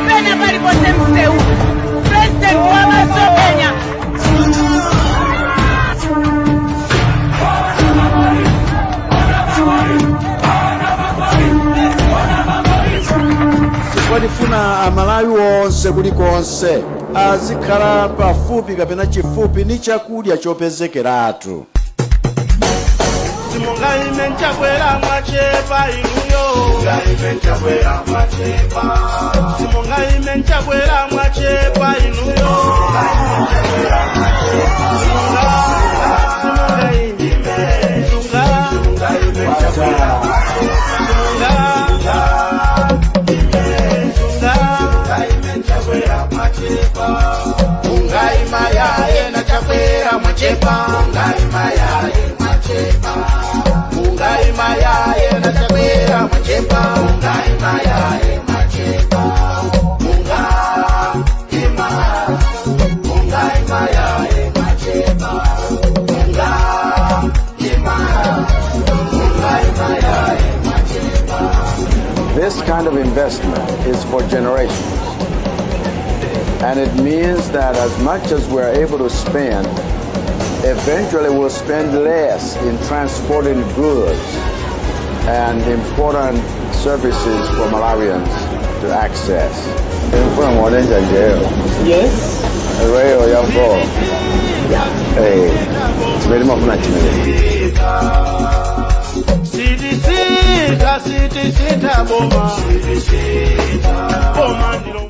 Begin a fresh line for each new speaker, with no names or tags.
Pena paliponse msewu, president wamasomphenya.
Chifukwa tifuna Amalawi onse kulikonse azikhala pafupi kapena chifupi ni chakudya chopezekeratu.
Simungaime nchakwera mwachepa inuyo. Simungaime nchakwera mwachepa inuyo. Simungaime, simunga, simunga, simunga. Mungaima yaye na chakwera mwachepa. Mungaima yaye mwachepa. Mungaima yaye na chakwera mwachepa. Mungaima yaye mwachepa. Mungaima, mungaima yaye mwachepa. Mungaima, mungaima yaye mwachepa.
This kind of investment is for generations. And it means that as much as we're able to spend, eventually we'll spend less in transporting goods and important services for Malawians to access.
Yes.
Rail yavo. Hey, it's very much.
Sitisita, sitisita boma. Boma ndilo.